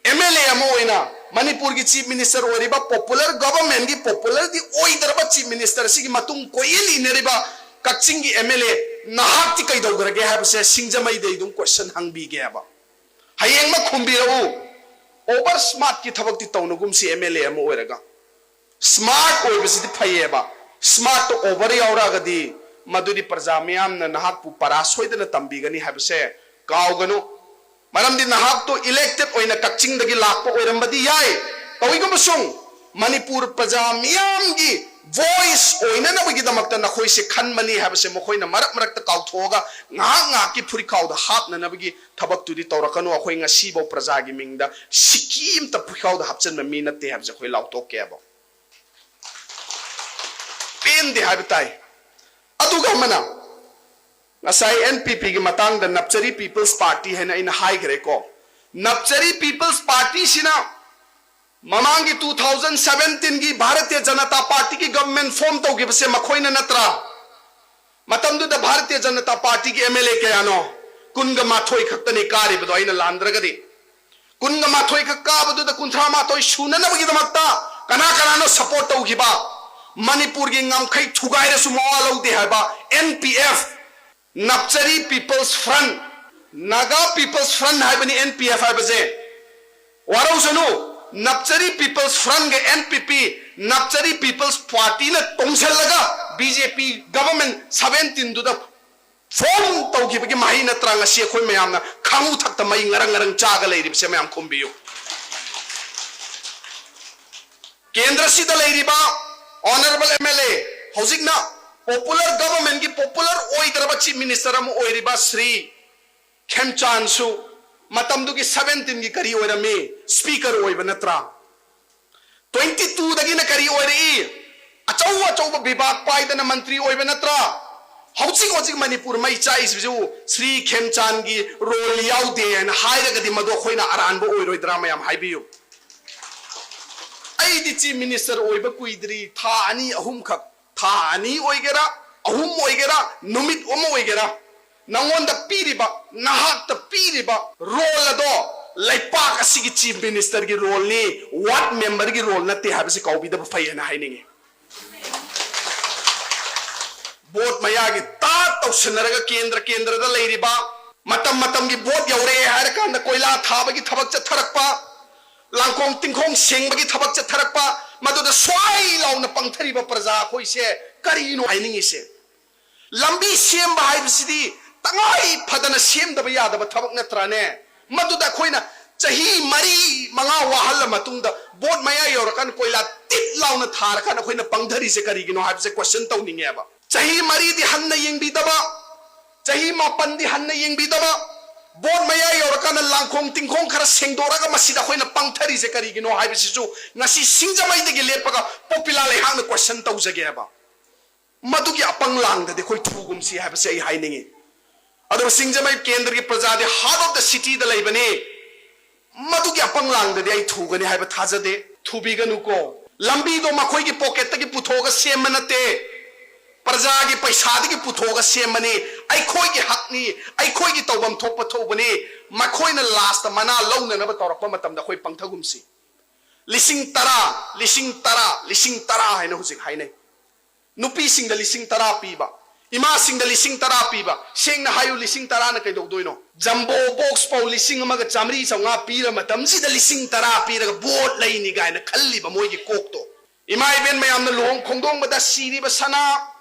ꯑꯦꯝ ꯑꯦꯜ ꯑꯦ ꯑꯃ ꯑꯣꯏꯅ ꯃꯅꯤꯄꯨꯔꯒꯤ Chief Minister ꯑꯣꯏꯔꯤꯕ, popular government ꯀꯤ popular ꯗꯤ ꯑꯣꯏꯗ꯭ꯔꯕ Chief Minister ꯑꯁꯤꯒꯤ ꯃꯇꯨꯡ ꯀꯣꯏꯏꯟ ꯏꯟꯅꯔꯤꯕ ꯀꯛꯆꯤꯡꯒꯤ M L A ꯅꯍꯥꯛꯇꯤ ꯀꯩꯗꯧꯈ꯭ꯔꯒꯦ ꯍꯥꯏꯕꯁꯦ ꯁꯤꯡꯖꯃꯩꯗ ꯑꯩ ꯑꯗꯨꯝ question ꯍꯪꯕꯤꯒꯦꯕ꯫ ꯍꯌꯦꯡꯃꯛ ꯈꯨꯝꯕꯤꯔꯛꯎ꯫ Over smart ꯀꯤ ꯊꯕꯛꯇꯤ ꯇꯧꯅꯒꯨꯝꯁꯤ, M L A ꯑꯃ ꯑꯣꯏꯔꯒ꯫ Smart ꯑꯣꯏꯕꯁꯤꯗꯤ ꯐꯩꯌꯦꯕ, smart ꯇꯣ over ꯌꯥꯎꯔꯛꯑꯒꯗꯤ ꯃꯗꯨꯗꯤ ꯄ꯭ꯔꯖꯥ ꯃꯤꯌꯥꯝꯅ ꯅꯍꯥꯛꯄꯨ ꯄꯔꯥ ꯁꯣꯏꯗꯅ ꯇꯝꯕꯤꯒꯅꯤ ꯍꯥꯏꯕꯁꯦ ꯀꯥꯎꯒꯅꯨ꯫ ꯃꯔꯝꯗꯤ ꯅꯍꯥꯛꯇꯣ elected ꯑꯣꯏꯅ ꯀꯛꯆꯤꯡꯗꯒꯤ ꯂꯥꯛꯄ ꯑꯣꯏꯔꯝꯕꯗꯤ ꯌꯥꯏ, ꯇꯧꯏꯒꯨꯝꯕꯁꯨꯡ ꯃꯅꯤꯄꯨꯔ ꯄ꯭ꯔꯖꯥ ꯃꯤꯌꯥꯝꯒꯤ voice ꯑꯣꯏꯅꯅꯕꯒꯤꯗꯃꯛꯇ ꯅꯈꯣꯏꯁꯦ ꯈꯟꯕꯅꯤ ꯍꯥꯏꯕꯁꯦ ꯃꯈꯣꯏꯅ ꯃꯔꯛ ꯃꯔꯛꯇ ꯀꯥꯎꯊꯣꯛꯑꯒ ꯉꯥꯏꯍꯥꯛ ꯉꯥꯏꯍꯥꯛꯀꯤ ꯐꯨꯔꯤꯈꯥꯎꯗ ꯍꯥꯞꯅꯅꯕꯒꯤ ꯊꯕꯛꯇꯨꯗꯤ ꯇꯧꯔꯛꯀꯅꯨ꯫ ꯑꯩꯈꯣꯏ ꯉꯁꯤꯐꯥꯎ ꯄ꯭ꯔꯖꯥꯒꯤ ꯃꯤꯡꯗ ꯁꯤꯀꯤ ꯑꯝꯇ ꯐꯨꯔꯤꯈꯥꯎꯗ ꯍꯥꯞꯆꯤꯟꯕ ꯃꯤ ꯅꯠꯇꯦ ꯍꯥꯏꯕꯁꯦ ꯑꯩꯈꯣꯏ ꯂꯥꯎꯊꯣꯛꯀꯦꯕ꯫ ꯄꯦꯟꯗꯦ ꯍꯥꯏꯕ ꯇꯥꯏ꯫ ꯑꯗꯨꯒ ꯑꯃꯅ, ꯉꯁꯥꯏ N P P ꯒꯤ ꯃꯇꯥꯡꯗ, Napchari People's Party ꯍꯥꯏꯅ ꯑꯩꯅ ꯍꯥꯏꯈ꯭ꯔꯦꯀꯣ꯫ Napchari People's Party ꯁꯤꯅ ꯃꯃꯥꯡꯒꯤ two thousand seventeen ꯒꯤ ꯚꯥꯔꯇꯤꯌ ꯖꯅꯇꯥ ꯄꯥꯔꯇꯤꯒꯤ government form ꯇꯧꯈꯤꯕꯁꯦ ꯃꯈꯣꯏꯅ ꯅꯠꯇ꯭ꯔꯥ? ꯃꯇꯝꯗꯨꯗ ꯚꯥꯔꯇꯤꯌ ꯖꯅꯇꯥ ꯄꯥꯔꯇꯤꯒꯤ M L A ꯀꯌꯥꯅꯣ? ꯀꯨꯟꯒ ꯃꯥꯊꯣꯏ ꯈꯛꯇꯅꯤ ꯀꯥꯔꯤꯕꯗꯣ, ꯑꯩꯅ ꯂꯥꯟꯗ꯭ꯔꯒꯗꯤ꯫ ꯀꯨꯟꯒ ꯃꯥꯊꯣꯏ ꯈꯛ ꯀꯥꯕꯗꯨꯗ ꯀꯨꯟꯊ꯭ꯔꯥ ꯃꯥꯊꯣꯏ ꯁꯨꯅꯅꯕꯒꯤꯗꯃꯛꯇ ꯀꯅꯥ ꯀꯅꯥꯅꯣ support ꯇꯧꯈꯤꯕ? ꯃꯅꯤꯄꯨꯔꯒꯤ ꯉꯝꯈꯩ ꯊꯨꯒꯥꯏꯔꯁꯨ ꯃꯋꯥ ꯂꯧꯗꯦ ꯍꯥꯏꯕ N P F, Napchari People's Front, Naga People's Front ꯍꯥꯏꯕꯅꯤ N P F ꯍꯥꯏꯕꯁꯦ꯫ ꯋꯥꯔꯧꯁꯅꯨ, Napchari People's Front ꯒ N P P, Napchari People's Party ꯅ ꯇꯣꯡꯁꯜꯂꯒ B J P government seventeen ꯗꯨꯗ form ꯇꯧꯈꯤꯕꯒꯤ ꯃꯍꯩ ꯅꯠꯇ꯭ꯔꯥ ꯉꯁꯤ ꯑꯩꯈꯣꯏ ꯃꯌꯥꯝꯅ ꯈꯥꯡꯉꯨ ꯊꯛꯇ ꯃꯩ ꯉꯔꯪ ꯉꯔꯪ ꯆꯥꯒ ꯂꯩꯔꯤꯕꯁꯦ? ꯃꯌꯥꯝ ꯈꯨꯝꯕꯤꯌꯨ꯫ ꯀꯦꯟꯗ꯭ꯔꯁꯤꯗ ꯂꯩꯔꯤꯕ honourable M L A, ꯍꯧꯖꯤꯛꯅ popular government ꯀꯤ popular ꯑꯣꯏꯗ꯭ꯔꯕ Chief Minister ꯑꯃ ꯑꯣꯏꯔꯤꯕ ꯁ꯭ꯔꯤ ꯈꯦꯝꯆꯥꯟꯁꯨ ꯃꯇꯝꯗꯨꯒꯤ seventeen ꯒꯤ ꯀꯔꯤ ꯑꯣꯏꯔꯝꯃꯤ? Speaker ꯑꯣꯏꯕ ꯅꯠꯇ꯭ꯔꯥ? Twenty two ꯗꯒꯤꯅ ꯀꯔꯤ ꯑꯣꯏꯔꯛꯏ? ꯑꯆꯧ ꯑꯆꯧꯕ ꯕꯤꯚꯥꯒ ꯄꯥꯏꯗꯅ ꯃꯟꯇ꯭ꯔꯤ ꯑꯣꯏꯕ ꯅꯠꯇ꯭ꯔꯥ? ꯍꯧꯖꯤꯛ ꯍꯧꯖꯤꯛ ꯃꯅꯤꯄꯨꯔ ꯃꯩ ꯆꯥꯛꯏꯁꯤꯕꯨ ꯁ꯭ꯔꯤ ꯈꯦꯝꯆꯥꯟꯒꯤ role ꯌꯥꯎꯗꯦ ꯍꯥꯏꯅ ꯍꯥꯏꯔꯒꯗꯤ ꯃꯗꯨ ꯑꯩꯈꯣꯏꯅ ꯑꯔꯥꯟꯕ ꯑꯣꯏꯔꯣꯏꯗ꯭ꯔꯥ? ꯃꯌꯥꯝ ꯍꯥꯏꯕꯤꯌꯨ꯫ ꯑꯩꯗꯤ Chief Minister ꯑꯣꯏꯕ ꯀꯨꯏꯗ꯭ꯔꯤ, ꯊꯥ ꯑꯅꯤ ꯑꯍꯨꯝꯈꯛ, ꯊꯥ ꯑꯅꯤ ꯑꯣꯏꯒꯦꯔꯥ, ꯑꯍꯨꯝ ꯑꯣꯏꯒꯦꯔꯥ, ꯅꯨꯃꯤꯠ ꯑꯃ ꯑꯣꯏꯒꯦꯔꯥ, ꯅꯉꯣꯟꯗ ꯄꯤꯔꯤꯕ, ꯅꯍꯥꯛꯇ ꯄꯤꯔꯤꯕ role ꯑꯗꯣ ꯂꯩꯄꯥꯛ ꯑꯁꯤꯒꯤ ꯆꯤꯐ ꯃꯤꯅꯤꯁꯇꯔꯒꯤ ꯔꯣꯜꯅꯤ, ꯋꯥꯔꯗ ꯃꯦꯝꯕꯔꯒꯤ ꯔꯣꯜ ꯅꯠꯇꯦ ꯍꯥꯏꯕꯁꯤ ꯀꯥꯎꯕꯤꯗꯕ ꯐꯩ ꯍꯥꯏꯅ ꯍꯥꯏꯅꯤꯡꯉꯤ꯫ ꯚꯣꯠ ꯃꯌꯥꯒꯤ ꯇꯥꯠ ꯇꯧꯁꯤꯟꯅꯔꯒ ꯀꯦꯟꯗ꯭ꯔ ꯀꯦꯟꯗ꯭ꯔꯗ ꯂꯩꯔꯤꯕ, ꯃꯇꯝ ꯃꯇꯝꯒꯤ ꯚꯣꯠ ꯌꯧꯔꯛꯑꯦ ꯍꯥꯏꯔꯀꯥꯟꯗ ꯀꯣꯏꯂꯥ ꯊꯥꯕꯒꯤ ꯊꯕꯛ ꯆꯠꯊꯔꯛꯄ, ꯂꯥꯡꯈꯣꯡ ꯇꯤꯡꯈꯣꯡ ꯁꯦꯡꯕꯒꯤ ꯊꯕꯛ ꯆꯠꯊꯔꯛꯄ, ꯃꯗꯨꯗ ꯁ꯭ꯋꯥꯏ ꯂꯥꯎꯅ ꯄꯪꯊꯔꯤꯕ ꯄ꯭ꯔꯖꯥ ꯑꯩꯈꯣꯏꯁꯦ ꯀꯔꯤꯅꯣ ꯍꯥꯏꯅꯤꯡꯉꯤꯁꯦ? ꯂꯝꯕꯤ ꯁꯦꯝꯕ ꯍꯥꯏꯕꯁꯤꯗꯤ ꯇꯉꯥꯏ ꯐꯗꯅ ꯁꯦꯝꯗꯕ ꯌꯥꯗꯕ ꯊꯕꯛ ꯅꯠꯇ꯭ꯔꯥꯅꯦ? ꯃꯗꯨꯗ ꯑꯩꯈꯣꯏꯅ ꯆꯍꯤ ꯃꯔꯤ ꯃꯉꯥ ꯋꯥꯍꯜꯂ ꯃꯇꯨꯡꯗ ꯚꯣꯠ ꯃꯌꯥ ꯌꯧꯔꯀꯥꯟꯗ ꯀꯣꯏꯂꯥ ꯇꯤꯠ ꯂꯥꯎꯅ ꯊꯥꯔꯀꯥꯟꯗ ꯑꯩꯈꯣꯏꯅ ꯄꯪꯊꯔꯤꯁꯦ ꯀꯔꯤꯒꯤꯅꯣ ꯍꯥꯏꯕꯁꯦ ꯀꯣꯏꯁꯟ ꯇꯧꯅꯤꯡꯉꯦꯕ꯫ ꯆꯍꯤ ꯃꯔꯤꯗꯤ ꯍꯟꯅ ꯌꯦꯡꯕꯤꯗꯕ, ꯆꯍꯤ ꯃꯥꯄꯟꯗꯤ ꯍꯟꯅ ꯌꯦꯡꯕꯤꯗꯕ, ꯚꯣꯠ ꯃꯌꯥ ꯌꯧꯔꯀꯥꯟꯗ ꯂꯥꯡꯈꯣꯡ ꯇꯤꯡꯈꯣꯡ ꯈꯔ ꯁꯦꯡꯗꯣꯔꯒ ꯃꯁꯤꯗ ꯑꯩꯈꯣꯏꯅ ꯄꯪꯊꯔꯤꯁꯦ ꯀꯔꯤꯒꯤꯅꯣ ꯍꯥꯏꯕꯁꯤꯁꯨ ꯉꯁꯤ ꯁꯤꯡꯖꯃꯩꯗꯒꯤ ꯂꯦꯞꯄꯒ ꯄꯣꯄꯤꯂꯥ ꯂꯩꯍꯥꯛꯅ ꯀꯣꯏꯁꯟ ꯇꯧꯖꯒꯦꯕ꯫ ꯃꯗꯨꯒꯤ ꯑꯄꯪ ꯂꯥꯡꯗꯗꯤ ꯑꯩꯈꯣꯏ ꯊꯨꯒꯨꯝꯁꯤ ꯍꯥꯏꯕꯁꯦ ꯑꯩ ꯍꯥꯏꯅꯤꯡꯉꯤ꯫ ꯑꯗꯨꯒ ꯁꯤꯡꯖꯃꯩ ꯀꯦꯟꯗ꯭ꯔꯒꯤ ꯄ꯭ꯔꯖꯥꯗꯤ heart of the cityꯗ ꯂꯩꯕꯅꯤ꯫ ꯃꯗꯨꯒꯤ ꯑꯄꯪ ꯂꯥꯡꯗꯗꯤ ꯑꯩ ꯊꯨꯒꯅꯤ ꯍꯥꯏꯕ ꯊꯥꯖꯗꯦ꯫ ꯊꯨꯕꯤꯒꯅꯨꯀꯣ꯫ ꯂꯝꯕꯤꯗꯣ ꯃꯈꯣꯏꯒꯤ ꯄꯣꯀꯦꯠꯇꯒꯤ ꯄꯨꯊꯣꯛꯑꯒ ꯁꯦꯝꯕ ꯅꯠꯇꯦ, ꯄ꯭ꯔꯖꯥꯒꯤ ꯄꯩꯁꯥꯗꯒꯤ ꯄꯨꯊꯣꯛꯑꯒ ꯁꯦꯝꯕꯅꯤ꯫ ꯑꯩꯈꯣꯏꯒꯤ ꯍꯛꯅꯤ, ꯑꯩꯈꯣꯏꯒꯤ ꯇꯧꯐꯝ ꯊꯣꯛꯄ ꯊꯧꯕꯅꯤ꯫ ꯃꯈꯣꯏꯅ ꯂꯥꯁꯇ ꯃꯅꯥ ꯂꯧꯅꯅꯕ ꯇꯧꯔꯛꯄ ꯃꯇꯝꯗ ꯑꯩꯈꯣꯏ ꯄꯪꯊꯒꯨꯝꯁꯤ꯫ ꯂꯤꯁꯤꯡ ꯇꯔꯥ, ꯂꯤꯁꯤꯡ ꯇꯔꯥ, ꯂꯤꯁꯤꯡ ꯇꯔꯥ ꯍꯥꯏꯅ ꯍꯧꯖꯤꯛ ꯍꯥꯏꯅꯩ꯫ ꯅꯨꯄꯤꯁꯤꯡꯗ ꯂꯤꯁꯤꯡ ꯇꯔꯥ ꯄꯤꯕ, ꯏꯃꯥꯁꯤꯡꯗ ꯂꯤꯁꯤꯡ ꯇꯔꯥ ꯄꯤꯕ꯫ ꯁꯦꯡꯅ ꯍꯥꯏꯌꯨ, ꯂꯤꯁꯤꯡ ꯇꯔꯥꯅ ꯀꯩꯗꯧꯗꯣꯏꯅꯣ? ꯖꯝꯕꯣ ꯕꯣꯛꯁ ꯐꯥꯎ ꯂꯤꯁꯤꯡ ꯑꯃꯒ ꯆꯥꯃꯔꯤ ꯆꯥꯝꯃꯉꯥ ꯄꯤꯔ ꯃꯇꯝꯁꯤꯗ ꯂꯤꯁꯤꯡ ꯇꯔꯥ ꯄꯤꯔꯒ ꯚꯣꯠ ꯂꯩꯅꯤ ꯀꯥꯏꯅ ꯈꯜꯂꯤꯕ ꯃꯣꯏꯒꯤ ꯀꯣꯛꯇꯣ꯫ ꯏꯃꯥ ꯏꯕꯦꯟ ꯃꯌꯥꯝꯅ ꯂꯨꯍꯣꯡ ꯈꯣꯡꯗꯣꯡꯕꯗ ꯁꯤꯔꯤꯕ ꯁꯅꯥ,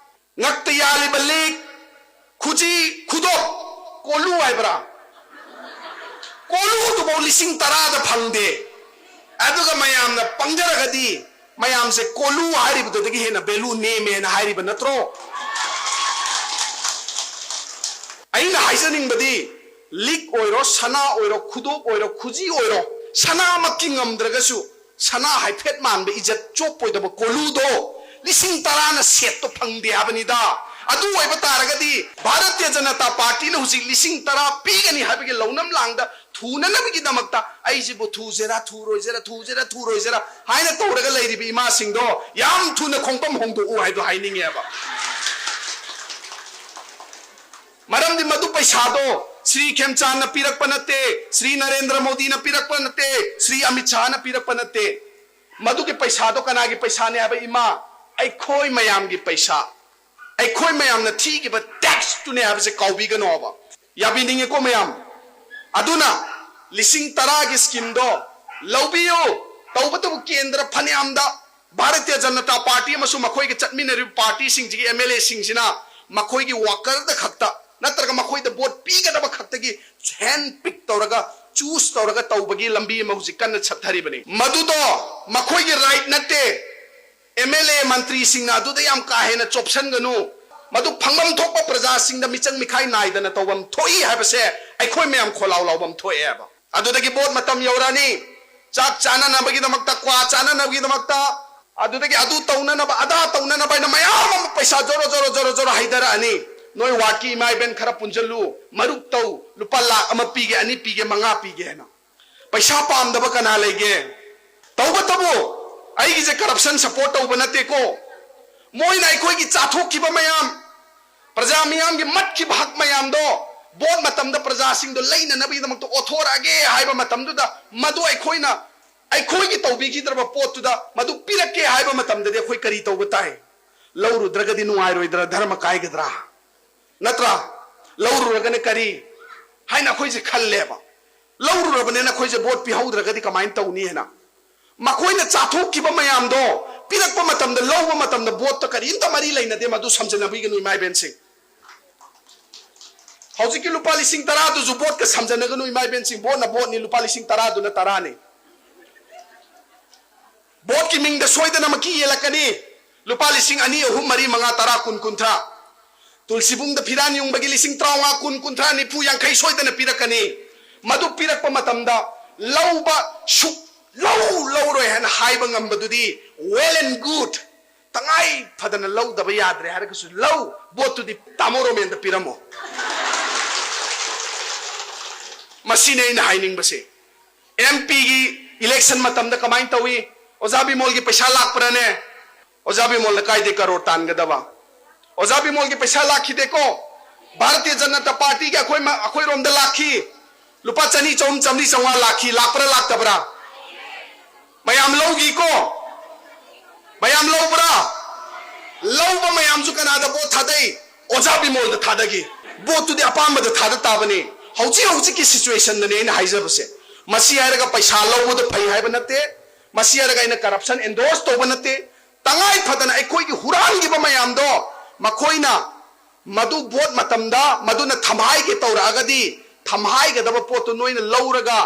ꯉꯛꯇ ꯌꯥꯜꯂꯤꯕ ꯂꯤꯛ, ꯈꯨꯖꯤ, ꯈꯨꯗꯣꯞ, ꯀꯣꯂꯨ ꯍꯥꯏꯕ꯭ꯔꯥ? ꯀꯣꯂꯨꯗꯨꯐꯥꯎ ꯂꯤꯁꯤꯡ ꯇꯔꯥꯗ ꯐꯪꯗꯦ꯫ ꯑꯗꯨꯒ ꯃꯌꯥꯝꯅ ꯄꯪꯖꯔꯒꯗꯤ ꯃꯌꯥꯝꯁꯦ ꯀꯣꯂꯨ ꯍꯥꯏꯔꯤꯕꯗꯨꯗꯒꯤ ꯍꯦꯟꯅ value ꯅꯦꯝꯃꯦꯅ ꯍꯥꯏꯔꯤꯕ ꯅꯠꯇ꯭ꯔꯣ? ꯑꯩꯅ ꯍꯥꯏꯖꯅꯤꯡꯕꯗꯤ, ꯂꯤꯛ ꯑꯣꯏꯔꯣ, ꯁꯅꯥ ꯑꯣꯏꯔꯣ, ꯈꯨꯗꯣꯞ ꯑꯣꯏꯔꯣ, ꯈꯨꯖꯤ ꯑꯣꯏꯔꯣ, ꯁꯅꯥꯃꯛꯀꯤ ꯉꯝꯗ꯭ꯔꯒꯁꯨ ꯁꯅꯥ ꯍꯥꯏꯐꯦꯠ ꯃꯥꯟꯕ ꯏꯖꯠ ꯆꯣꯞꯄꯣꯏꯗꯕ ꯀꯣꯂꯨꯗꯣ ꯂꯤꯁꯤꯡ ꯇꯔꯥꯅ ꯁꯦꯠꯇꯣ ꯐꯪꯗꯦ ꯍꯥꯏꯕꯅꯤꯗ꯫ ꯑꯗꯨ ꯑꯣꯏꯕ ꯇꯥꯔꯒꯗꯤ ꯚꯥꯔꯇꯤꯌ ꯖꯅꯇꯥ ꯄꯥꯔꯇꯤꯅ ꯍꯧꯖꯤꯛ ꯂꯤꯁꯤꯡ ꯇꯔꯥ ꯄꯤꯒꯅꯤ ꯍꯥꯏꯕꯒꯤ ꯂꯧꯅꯝ ꯂꯥꯡꯗ ꯊꯨꯅꯅꯕꯒꯤꯗꯃꯛꯇ ꯑꯩꯁꯤꯕꯨ ꯊꯨꯁꯤꯔꯥ ꯊꯨꯔꯣꯏꯁꯤꯔꯥ, ꯊꯨꯁꯤꯔꯥ ꯊꯨꯔꯣꯏꯁꯤꯔꯥ ꯍꯥꯏꯅ ꯇꯧꯔꯒ ꯂꯩꯔꯤꯕ ꯏꯃꯥꯁꯤꯡꯗꯣ ꯌꯥꯝ ꯊꯨꯅ ꯈꯣꯡꯐꯝ ꯍꯣꯡꯗꯣꯛꯎ ꯍꯥꯏꯗꯣ ꯍꯥꯏꯅꯤꯡꯉꯦꯕ꯫ ꯃꯔꯝꯗꯤ ꯃꯗꯨ ꯄꯩꯁꯥꯗꯣ ꯁ꯭ꯔꯤ ꯈꯦꯝꯆꯥꯟꯅ ꯄꯤꯔꯛꯄ ꯅꯠꯇꯦ, ꯁ꯭ꯔꯤ ꯅꯔꯦꯟꯗ꯭ꯔ ꯃꯣꯗꯤꯅ ꯄꯤꯔꯛꯄ ꯅꯠꯇꯦ, ꯁ꯭ꯔꯤ ꯑꯃꯤꯠ ꯁꯥꯍꯅ ꯄꯤꯔꯛꯄ ꯅꯠꯇꯦ꯫ ꯃꯗꯨꯒꯤ ꯄꯩꯁꯥꯗꯣ ꯀꯅꯥꯒꯤ ꯄꯩꯁꯥꯅꯦ ꯍꯥꯏꯕ? ꯏꯃꯥ, ꯑꯩꯈꯣꯏ ꯃꯌꯥꯝꯒꯤ ꯄꯩꯁꯥ, ꯑꯩꯈꯣꯏ ꯃꯌꯥꯝꯅ ꯊꯤꯈꯤꯕ ꯇꯦꯛꯁꯇꯨꯅꯦ ꯍꯥꯏꯕꯁꯦ ꯀꯥꯎꯕꯤꯒꯅꯣꯕ꯫ ꯌꯥꯕꯤꯅꯤꯡꯉꯦꯀꯣ ꯃꯌꯥꯝ? ꯑꯗꯨꯅ ꯂꯤꯁꯤꯡ ꯇꯔꯥꯒꯤ ꯁ꯭ꯀꯤꯝꯗꯣ ꯂꯧꯕꯤꯌꯨ꯫ ꯇꯧꯕꯇꯕꯨ ꯀꯦꯟꯗ꯭ꯔ ꯐꯅꯌꯥꯝꯗ ꯚꯥꯔꯇꯤꯌ ꯖꯅꯇꯥ ꯄꯥꯔꯇꯤ ꯑꯃꯁꯨꯡ ꯃꯈꯣꯏꯒ ꯆꯠꯃꯤꯟꯅꯔꯤꯕ ꯄꯥꯔꯇꯤꯁꯤꯡꯁꯤꯒꯤ ꯑꯦꯝ ꯑꯦꯜ ꯑꯦꯁꯤꯡꯁꯤꯅ ꯃꯈꯣꯏꯒꯤ ꯋꯥꯀꯔꯗ ꯈꯛꯇ ꯅꯠꯇ꯭ꯔꯒ ꯃꯈꯣꯏꯗ ꯚꯣꯠ ꯄꯤꯒꯗꯕ ꯈꯛꯇꯒꯤ ꯍꯦꯟ ꯄꯤꯛ ꯇꯧꯔꯒ, ꯆꯨꯁ ꯇꯧꯔꯒ ꯇꯧꯕꯒꯤ ꯂꯝꯕꯤ ꯑꯃ ꯍꯧꯖꯤꯛ ꯀꯟꯅ ꯆꯠꯊꯔꯤꯕꯅꯤ꯫ ꯃꯗꯨꯗꯣ ꯃꯈꯣꯏꯒꯤ ꯔꯥꯏꯠ ꯅꯠꯇꯦ꯫ ꯑꯦꯝ ꯑꯦꯜ ꯑꯦ ꯃꯟꯇ꯭ꯔꯤꯁꯤꯡꯅ ꯑꯗꯨꯗ ꯌꯥꯝ ꯀꯥ ꯍꯦꯟꯅ ꯆꯣꯞꯁꯟꯒꯅꯨ꯫ ꯃꯗꯨ ꯐꯪꯐꯝ ꯊꯣꯛꯄ ꯄ꯭ꯔꯖꯥꯁꯤꯡꯗ ꯃꯤꯆꯪ ꯃꯤꯈꯥꯏ ꯅꯥꯏꯗꯅ ꯇꯧꯐꯝ ꯊꯣꯛꯏ ꯍꯥꯏꯕꯁꯦ ꯑꯩꯈꯣꯏ ꯃꯌꯥꯝ ꯈꯣꯜꯂꯥꯎ ꯂꯥꯎꯐꯝ ꯊꯣꯛꯑꯦꯕ꯫ ꯑꯗꯨꯗꯒꯤ ꯚꯣꯠ ꯃꯇꯝ ꯌꯧꯔꯛꯑꯅꯤ, ꯆꯥꯛ ꯆꯥꯅꯅꯕꯒꯤꯗꯃꯛꯇ, ꯀ꯭ꯋꯥ ꯆꯥꯅꯅꯕꯒꯤꯗꯃꯛꯇ, ꯑꯗꯨꯗꯒꯤ ꯑꯗꯨ ꯇꯧꯅꯅꯕ, ꯑꯗꯥ ꯇꯧꯅꯅꯕ ꯍꯥꯏꯅ ꯃꯌꯥꯝ ꯑꯃ ꯄꯩꯁꯥ ꯖꯣꯔꯣ ꯖꯣꯔꯣ ꯖꯣꯔꯣ ꯖꯣꯔꯣ ꯍꯩꯊꯔꯛꯑꯅꯤ꯫ ꯅꯣꯏ ꯋꯥꯔꯗꯀꯤ ꯏꯃꯥ ꯏꯕꯦꯟ ꯈꯔ ꯄꯨꯟꯁꯤꯜꯂꯨ, ꯃꯔꯨꯞ ꯇꯧ, ꯂꯨꯄꯥ ꯂꯥꯈ ꯑꯃ ꯄꯤꯒꯦ, ꯑꯅꯤ ꯄꯤꯒꯦ, ꯃꯉꯥ ꯄꯤꯒꯦ ꯍꯥꯏꯅ꯫ ꯄꯩꯁꯥ ꯄꯥꯝꯗꯕ ꯀꯅꯥ ꯂꯩꯒꯦ? ꯇꯧꯕꯇꯕꯨ ꯑꯩꯒꯤꯁꯦ ꯀꯔꯞꯁꯟ ꯁꯄꯣꯔꯠ ꯇꯧꯕ ꯅꯠꯇꯦꯀꯣ꯫ ꯃꯣꯏꯅ ꯑꯩꯈꯣꯏꯒꯤ ꯆꯥꯊꯣꯛꯈꯤꯕ ꯃꯌꯥꯝ, ꯄ꯭ꯔꯖꯥ ꯃꯤꯌꯥꯝꯒꯤ ꯃꯠꯈꯤꯕ ꯍꯛ ꯃꯌꯥꯝꯗꯣ ꯚꯣꯠ ꯃꯇꯝꯗ ꯄ꯭ꯔꯖꯥꯁꯤꯡꯗꯣ ꯂꯩꯅꯅꯕꯒꯤꯗꯃꯛꯇ ꯑꯣꯊꯣꯔꯛꯑꯒꯦ ꯍꯥꯏꯕ ꯃꯇꯝꯗꯨꯗ, ꯃꯗꯨ ꯑꯩꯈꯣꯏꯅ ꯑꯩꯈꯣꯏꯒꯤ ꯇꯧꯕꯤꯈꯤꯗ꯭ꯔꯕ ꯄꯣꯠꯇꯨꯗ ꯃꯗꯨ ꯄꯤꯔꯛꯀꯦ ꯍꯥꯏꯕ ꯃꯇꯝꯗꯗꯤ ꯑꯩꯈꯣꯏ ꯀꯔꯤ ꯇꯧꯕ ꯇꯥꯏ? ꯂꯧꯔꯨꯗ꯭ꯔꯒꯗꯤ ꯅꯨꯡꯉꯥꯏꯔꯣꯏꯗ꯭ꯔꯥ? ꯙꯔꯃ ꯀꯥꯏꯒꯗ꯭ꯔꯥ? ꯅꯠꯇ꯭ꯔꯥ? ꯂꯧꯔꯨꯔꯒꯅ ꯀꯔꯤ ꯍꯥꯏꯅ ꯑꯩꯈꯣꯏꯁꯦ ꯈꯜꯂꯦꯕ꯫ ꯂꯧꯔꯨꯔꯕꯅꯤꯅ ꯑꯩꯈꯣꯏꯁꯦ ꯚꯣꯠ ꯄꯤꯍꯧꯗ꯭ꯔꯒꯗꯤ ꯀꯃꯥꯏꯅ ꯇꯧꯅꯤ ꯍꯥꯏꯅ꯫ ꯃꯈꯣꯏꯅ ꯆꯥꯊꯣꯛꯈꯤꯕ ꯃꯌꯥꯝꯗꯣ ꯄꯤꯔꯛꯄ ꯃꯇꯝꯗ, ꯂꯧꯕ ꯃꯇꯝꯗ ꯚꯣꯠꯇ ꯀꯔꯤꯝꯇ ꯃꯔꯤ ꯂꯩꯅꯗꯦ꯫ ꯃꯗꯨ ꯁꯝꯖꯟꯅꯕꯤꯒꯅꯨ, ꯏꯃꯥ ꯏꯕꯦꯟꯁꯤꯡ꯫ ꯍꯧꯖꯤꯛꯀꯤ ꯂꯨꯄꯥ ꯂꯤꯁꯤꯡ ꯇꯔꯥꯗꯨꯁꯨ ꯚꯣꯠꯀ ꯁꯝꯖꯟꯅꯒꯅꯨ, ꯏꯃꯥ ꯏꯕꯦꯟꯁꯤꯡ꯫ ꯚꯣꯠꯅ ꯚꯣꯠꯅꯤ, ꯂꯨꯄꯥ ꯂꯤꯁꯤꯡ ꯇꯔꯥꯗꯨꯅ ꯇꯔꯥꯅꯤ꯫ ꯚꯣꯠꯀꯤ ꯃꯤꯡꯗ ꯁꯣꯏꯗꯅꯃꯛꯀꯤ ꯌꯦꯜꯂꯛꯀꯅꯤ꯫ ꯂꯨꯄꯥ ꯂꯤꯁꯤꯡ ꯑꯅꯤ, ꯑꯍꯨꯝ, ꯃꯔꯤ, ꯃꯉꯥ, ꯇꯔꯥ, ꯀꯨꯟ, ꯀꯨꯟꯊ꯭ꯔꯥ꯫ ꯇꯨꯜꯁꯤꯕꯨꯡꯗ ꯐꯤꯔꯥꯟ ꯌꯨꯡꯕꯒꯤ ꯂꯤꯁꯤꯡ ꯇꯔꯥꯃꯉꯥ, ꯀꯨꯟ, ꯀꯨꯟꯊ꯭ꯔꯥ, ꯅꯤꯐꯨ, ꯌꯥꯡꯈꯩ ꯁꯣꯏꯗꯅ ꯄꯤꯔꯛꯀꯅꯤ꯫ ꯃꯗꯨ ꯄꯤꯔꯛꯄ ꯃꯇꯝꯗ ꯂꯧꯕ ꯁꯨꯛ ꯂꯧ ꯂꯧꯔꯣꯏ ꯍꯥꯏꯅ ꯍꯥꯏꯕ ꯉꯝꯕꯗꯨꯗꯤ well and good꯫ ꯇꯉꯥꯏ ꯐꯗꯅ ꯂꯧꯗꯕ ꯌꯥꯗ꯭ꯔꯦ ꯍꯥꯏꯔꯒꯁꯨ ꯂꯧ, ꯚꯣꯠꯇꯨꯗꯤ ꯇꯥꯃꯣ ꯔꯣꯃꯦꯟꯗ ꯄꯤꯔꯝꯃꯣ꯫ ꯃꯁꯤꯅꯤ ꯑꯩꯅ ꯍꯥꯏꯅꯤꯡꯕꯁꯦ꯫ ꯑꯦꯝ ꯄꯤꯒꯤ ꯏꯂꯦꯛꯁꯟ ꯃꯇꯝꯗ ꯀꯃꯥꯏꯅ ꯇꯧꯏ? ꯑꯣꯖꯥ ꯕꯤꯃꯣꯜꯒꯤ ꯄꯩꯁꯥ ꯂꯥꯛꯄ꯭ꯔꯅꯦ? ꯑꯣꯖꯥ ꯕꯤꯃꯣꯜꯅ ꯀꯥꯏꯗꯩ ꯀꯔꯣꯔ ꯇꯥꯟꯒꯗꯕ? ꯑꯣꯖꯥ ꯕꯤꯃꯣꯜꯒꯤ ꯄꯩꯁꯥ ꯂꯥꯛꯈꯤꯗꯦꯀꯣ꯫ ꯚꯥꯔꯇꯤꯌ ꯖꯅꯇꯥ ꯄꯥꯔꯇꯤꯒꯤ ꯑꯩꯈꯣꯏ ꯃ-, ꯑꯩꯈꯣꯏꯔꯣꯝꯗ ꯂꯥꯛꯈꯤ꯫ ꯂꯨꯄꯥ ꯆꯅꯤ, ꯆꯍꯨꯝ, ꯆꯥꯃꯔꯤ, ꯆꯥꯝꯃꯉꯥ ꯂꯥꯛꯈꯤ꯫ ꯂꯥꯛꯄ꯭ꯔꯥ ꯂꯥꯛꯇꯕ꯭ꯔꯥ? ꯃꯌꯥꯝ ꯂꯧꯈꯤꯀꯣ? ꯃꯌꯥꯝ ꯂꯧꯕ꯭ꯔꯥ? ꯂꯧꯕ ꯃꯌꯥꯝꯁꯨ ꯀꯅꯥꯗ ꯚꯣꯠ ꯊꯥꯗꯩ? ꯑꯣꯖꯥ ꯕꯤꯃꯣꯜꯗ ꯊꯥꯗꯒꯤ꯫ ꯚꯣꯠꯇꯨꯗꯤ ꯑꯄꯥꯝꯕꯗ ꯊꯥꯗ ꯇꯥꯕꯅꯤ꯫ ꯍꯧꯖꯤꯛ ꯍꯧꯖꯤꯛꯀꯤ ꯁꯤꯆꯨꯋꯦꯁꯟꯗꯅꯤ ꯑꯩꯅ ꯍꯥꯏꯖꯕꯁꯦ꯫ ꯃꯁꯤ ꯍꯥꯏꯔꯒ ꯄꯩꯁꯥ ꯂꯧꯕꯗ ꯐꯩ ꯍꯥꯏꯕ ꯅꯠꯇꯦ꯫ ꯃꯁꯤ ꯍꯥꯏꯔꯒ ꯑꯩꯅ ꯀꯔꯞꯁꯟ ꯑꯦꯟꯗꯣꯔꯁ ꯇꯧꯕ ꯅꯠꯇꯦ꯫ ꯇꯉꯥꯏ ꯐꯗꯅ ꯑꯩꯈꯣꯏꯒꯤ ꯍꯨꯔꯥꯟꯈꯤꯕ ꯃꯌꯥꯝꯗꯣ ꯃꯈꯣꯏꯅ ꯃꯗꯨ ꯚꯣꯠ ꯃꯇꯝꯗ ꯃꯗꯨꯅ ꯊꯝꯍꯥꯏꯒꯦ ꯇꯧꯔꯛꯑꯒꯗꯤ, ꯊꯝꯍꯥꯏꯒꯗꯕ ꯄꯣꯠꯇꯨ ꯅꯣꯏꯅ ꯂꯧꯔꯒ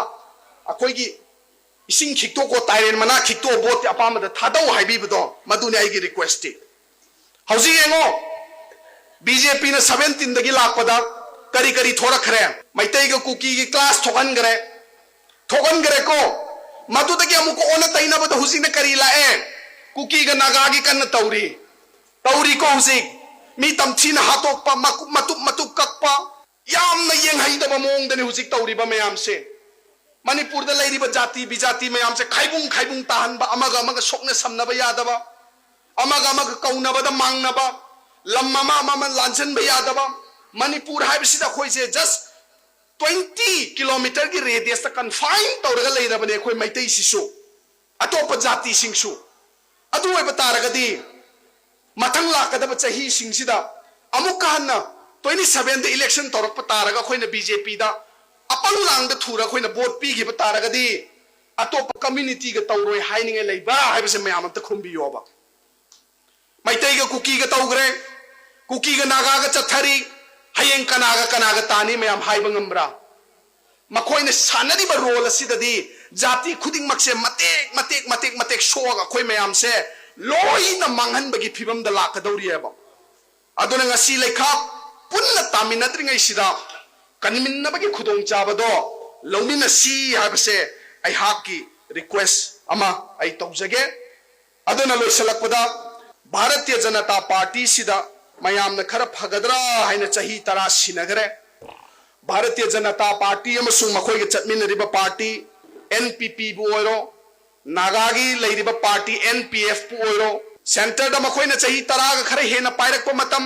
ꯑꯩꯈꯣꯏꯒꯤ ꯏꯁꯤꯡ ꯈꯤꯛꯇꯣꯛꯀꯣ, ꯇꯥꯏꯔꯦꯟ ꯃꯅꯥ ꯈꯤꯛꯇꯣꯛꯑꯣ, ꯚꯣꯠꯇꯤ ꯑꯄꯥꯝꯕꯗ ꯊꯥꯗꯧ ꯍꯥꯏꯕꯤꯕꯗꯣ, ꯃꯗꯨꯅꯤ ꯑꯩꯒꯤ ꯔꯤꯀ꯭ꯋꯦꯁꯇꯤ꯫ ꯍꯧꯖꯤꯛ ꯌꯦꯡꯉꯣ, ꯕꯤ ꯖꯦ ꯄꯤꯅ ꯁꯚꯦꯟꯇꯤꯟꯗꯒꯤ ꯂꯥꯛꯄꯗ ꯀꯔꯤ ꯀꯔꯤ ꯊꯣꯔꯛꯈ꯭ꯔꯦ? ꯃꯩꯇꯩꯒ ꯀꯨꯀꯤꯒꯤ ꯀ꯭ꯂꯥꯁ ꯊꯣꯛꯍꯟꯈ꯭ꯔꯦ, ꯊꯣꯛꯍꯟꯈ꯭ꯔꯦꯀꯣ꯫ ꯃꯗꯨꯗꯒꯤ ꯑꯃꯨꯛꯀ ꯑꯣꯟꯅ ꯇꯩꯅꯕꯗ ꯍꯧꯖꯤꯛꯅ ꯀꯔꯤ ꯂꯥꯛꯑꯦ? ꯀꯨꯀꯤꯒ ꯅꯥꯒꯥꯒꯤ ꯀꯟꯅ ꯇꯧꯔꯤ, ꯇꯧꯔꯤꯀꯣ꯫ ꯍꯧꯖꯤꯛ ꯃꯤ ꯇꯝꯊꯤꯅ ꯍꯥꯠꯇꯣꯛꯄ, ꯃꯀꯨꯞ-, ꯃꯇꯨꯞ ꯃꯇꯨꯞ ꯀꯛꯄ, ꯌꯥꯝꯅ ꯌꯦꯡꯍꯩꯗꯕ ꯃꯑꯣꯡꯗꯅꯤ ꯍꯧꯖꯤꯛ ꯇꯧꯔꯤꯕ ꯃꯌꯥꯝꯁꯦ꯫ ꯃꯅꯤꯄꯨꯔꯗ ꯂꯩꯔꯤꯕ ꯖꯥꯇꯤ ꯕꯤꯖꯥꯇꯤ ꯃꯌꯥꯝꯁꯦ ꯈꯥꯏꯕꯨꯡ ꯈꯥꯏꯕꯨꯡ ꯇꯥꯍꯟꯕ, ꯑꯃꯒ ꯑꯃꯒ ꯁꯣꯛꯅ ꯁꯝꯅꯕ ꯌꯥꯗꯕ, ꯑꯃꯒ ꯑꯃꯒ ꯀꯧꯅꯕꯗ ꯃꯥꯡꯅꯕ, ꯂꯝ ꯑꯃ ꯑꯃ ꯑꯃ ꯂꯥꯟꯖꯟꯕ ꯌꯥꯗꯕ꯫ ꯃꯅꯤꯄꯨꯔ ꯍꯥꯏꯕꯁꯤꯗ ꯑꯩꯈꯣꯏꯁꯦ just twenty kilometerꯒꯤ radiusꯇ confine ꯇꯧꯔꯒ ꯂꯩꯔꯕꯅꯦ ꯑꯩꯈꯣꯏ ꯃꯩꯇꯩꯁꯤꯁꯨ, ꯑꯇꯣꯞꯄ ꯖꯥꯇꯤꯁꯤꯡꯁꯨ꯫ ꯑꯗꯨ ꯑꯣꯏꯕ ꯇꯥꯔꯒꯗꯤ ꯃꯊꯪ ꯂꯥꯛꯀꯗꯕ ꯆꯍꯤꯁꯤꯡꯁꯤꯗ ꯑꯃꯨꯛꯀ ꯍꯟꯅ twenty sevenꯗ election ꯇꯧꯔꯛꯄ ꯇꯥꯔꯒ ꯑꯩꯈꯣꯏꯅ ꯕꯤ ꯖꯦ ꯄꯤꯗ ꯑꯄꯪ ꯂꯥꯡꯗ ꯊꯨꯔ ꯑꯩꯈꯣꯏꯅ ꯚꯣꯠ ꯄꯤꯈꯤꯕ ꯇꯥꯔꯒꯗꯤ ꯑꯇꯣꯞꯄ communityꯒ ꯇꯧꯔꯣꯏ ꯍꯥꯏꯅꯤꯡꯉꯥꯏ ꯂꯩꯕ꯭ꯔꯥ ꯍꯥꯏꯕꯁꯦ ꯃꯌꯥꯝ ꯑꯝꯇ ꯈꯨꯝꯕꯤꯌꯣꯕ꯫ ꯃꯩꯇꯩꯒ ꯀꯨꯀꯤꯒ ꯇꯧꯈ꯭ꯔꯦ, ꯀꯨꯀꯤꯒ ꯅꯥꯒꯥꯒ ꯆꯠꯊꯔꯤ, ꯍꯌꯦꯡ ꯀꯅꯥꯒ ꯀꯅꯥꯒ ꯇꯥꯅꯤ ꯃꯌꯥꯝ ꯍꯥꯏꯕ ꯉꯝꯕ꯭ꯔꯥ? ꯃꯈꯣꯏꯅ ꯁꯥꯟꯅꯔꯤꯕ role ꯑꯁꯤꯗꯗꯤ ꯖꯥꯇꯤ ꯈꯨꯗꯤꯡꯃꯛꯁꯦ ꯃꯇꯦꯛ ꯃꯇꯦꯛ ꯃꯇꯦꯛ ꯃꯇꯦꯛ ꯁꯣꯛꯑꯒ ꯑꯩꯈꯣꯏ ꯃꯌꯥꯝꯁꯦ ꯂꯣꯏꯅ ꯃꯥꯡꯍꯟꯕꯒꯤ ꯐꯤꯕꯝꯗ ꯂꯥꯛꯀꯗꯧꯔꯤꯑꯕ꯫ ꯑꯗꯨꯅ ꯉꯁꯤ ꯂꯩꯈꯥ ꯄꯨꯟꯅ ꯇꯥꯃꯤꯟꯅꯗ꯭ꯔꯤꯉꯩꯁꯤꯗ ꯀꯟꯃꯤꯟꯅꯕꯒꯤ ꯈꯨꯗꯣꯡꯆꯥꯕꯗꯣ ꯂꯧꯃꯤꯟꯅꯁꯤ ꯍꯥꯏꯕꯁꯦ ꯑꯩꯍꯥꯛꯀꯤ request ꯑꯃ ꯑꯩ ꯇꯧꯖꯒꯦ꯫ ꯑꯗꯨꯅ ꯂꯣꯏꯁꯤꯜꯂꯛꯄꯗ ꯚꯥꯔꯇꯤꯌ ꯖꯅꯇꯥ ꯄꯥꯔꯇꯤꯁꯤꯗ ꯃꯌꯥꯝꯅ ꯈꯔ ꯐꯒꯗ꯭ꯔꯥ ꯍꯥꯏꯅ ꯆꯍꯤ ꯇꯔꯥ ꯁꯤꯟꯅꯈ꯭ꯔꯦ꯫ ꯚꯥꯔꯇꯤꯌ ꯖꯅꯇꯥ ꯄꯥꯔꯇꯤ ꯑꯃꯁꯨꯡ ꯃꯈꯣꯏꯒ ꯆꯠꯃꯤꯟꯅꯔꯤꯕ ꯄꯥꯔꯇꯤ ꯑꯦꯟ ꯄꯤ ꯄꯤꯕꯨ ꯑꯣꯏꯔꯣ, ꯅꯥꯒꯥꯒꯤ ꯂꯩꯔꯤꯕ ꯄꯥꯔꯇꯤ ꯑꯦꯟ ꯄꯤ ꯑꯦꯐꯄꯨ ꯑꯣꯏꯔꯣ, centreꯗ ꯃꯈꯣꯏꯅ ꯆꯍꯤ ꯇꯔꯥꯒ ꯈꯔ ꯍꯦꯟꯅ ꯄꯥꯏꯔꯛꯄ ꯃꯇꯝ,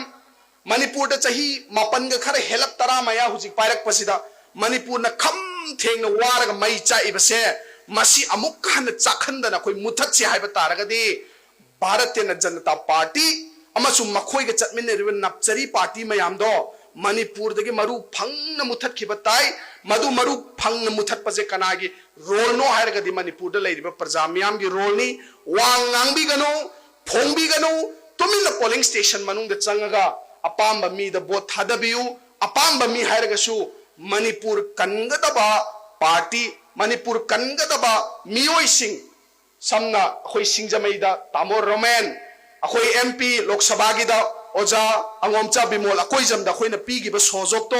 ꯃꯅꯤꯄꯨꯔꯗ ꯆꯍꯤ ꯃꯥꯄꯟꯒ ꯈꯔ ꯍꯦꯜꯂꯞ ꯇꯔꯥ ꯃꯌꯥ ꯍꯧꯖꯤꯛ ꯄꯥꯏꯔꯛꯄꯁꯤꯗ ꯃꯅꯤꯄꯨꯔꯅ ꯈꯝ ꯊꯦꯡꯅ ꯋꯥꯔꯒ ꯃꯩ ꯆꯥꯛꯏꯕꯁꯦ, ꯃꯁꯤ ꯑꯃꯨꯛ ꯍꯟꯅ ꯆꯥꯛꯍꯟꯗꯅ ꯑꯩꯈꯣꯏ ꯃꯨꯊꯠꯁꯤ ꯍꯥꯏꯕ ꯇꯥꯔꯒꯗꯤ, ꯚꯥꯔꯇꯤꯌ ꯖꯅꯇꯥ ꯄꯥꯔꯇꯤ ꯑꯃꯁꯨꯡ ꯃꯈꯣꯏꯒ ꯆꯠꯃꯤꯟꯅꯔꯤꯕ ꯅꯞꯆꯔꯤ ꯄꯥꯔꯇꯤ ꯃꯌꯥꯝꯗꯣ ꯃꯅꯤꯄꯨꯔꯗꯒꯤ ꯃꯔꯨ ꯐꯪꯅ ꯃꯨꯊꯠꯈꯤꯕ ꯇꯥꯏ꯫ ꯃꯗꯨ ꯃꯔꯨ ꯐꯪꯅ ꯃꯨꯊꯠꯄꯁꯦ ꯀꯅꯥꯒꯤ ꯔꯣꯜꯅꯣ ꯍꯥꯏꯔꯒꯗꯤ ꯃꯅꯤꯄꯨꯔꯗ ꯂꯩꯔꯤꯕ ꯄ꯭ꯔꯖꯥ ꯃꯤꯌꯥꯝꯒꯤ ꯔꯣꯜꯅꯤ꯫ ꯋꯥ ꯉꯥꯡꯕꯤꯒꯅꯨ, ꯐꯣꯡꯕꯤꯒꯅꯨ, ꯇꯨꯃꯤꯟꯅ ꯄꯣꯂꯤꯡ ꯁ꯭ꯇꯦꯁꯟ ꯃꯅꯨꯡꯗ ꯆꯪꯉꯒ ꯑꯄꯥꯝꯕ ꯃꯤꯗ ꯚꯣꯠ ꯊꯥꯗꯕꯤꯌꯨ꯫ ꯑꯄꯥꯝꯕ ꯃꯤ ꯍꯥꯏꯔꯒꯁꯨ ꯃꯅꯤꯄꯨꯔ ꯀꯟꯒꯗꯕ ꯄꯥꯔꯇꯤ, ꯃꯅꯤꯄꯨꯔ ꯀꯟꯒꯗꯕ ꯃꯤꯑꯣꯏꯁꯤꯡ, ꯁꯝꯅ ꯑꯩꯈꯣꯏ ꯁꯤꯡꯖꯃꯩꯗ ꯇꯥꯃꯣ ꯔꯣꯃꯦꯟ, ꯑꯩꯈꯣꯏ ꯑꯦꯝ ꯄꯤ ꯂꯣꯛ ꯁꯚꯥꯒꯤꯗ ꯑꯣꯖꯥ ꯑꯉꯣꯝꯆꯥ ꯕꯤꯃꯣꯜ ꯑꯀꯣꯏꯖꯝꯗ ꯑꯩꯈꯣꯏꯅ ꯄꯤꯈꯤꯕ ꯁꯣꯖꯣꯛꯇꯣ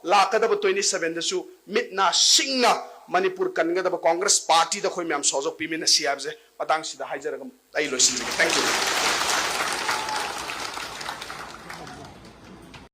ꯂꯥꯛꯀꯗꯕ ꯇ꯭ꯋꯦꯟꯇꯤ ꯁꯚꯦꯟꯗꯁꯨ ꯃꯤꯠ ꯅꯥ ꯁꯤꯡꯅ ꯃꯅꯤꯄꯨꯔ ꯀꯟꯒꯗꯕ ꯀꯣꯡꯒ꯭ꯔꯦꯁ ꯄꯥꯔꯇꯤꯗ ꯑꯩꯈꯣꯏ ꯃꯌꯥꯝ ꯁꯣꯖꯣꯛ ꯄꯤꯃꯤꯟꯅꯁꯤ ꯍꯥꯏꯕꯁꯦ ꯃꯇꯥꯡꯁꯤꯗ ꯍꯥꯏꯖꯔꯒ ꯑꯩ ꯂꯣꯏꯁꯤꯟꯖꯒꯦ꯫ Thank you꯫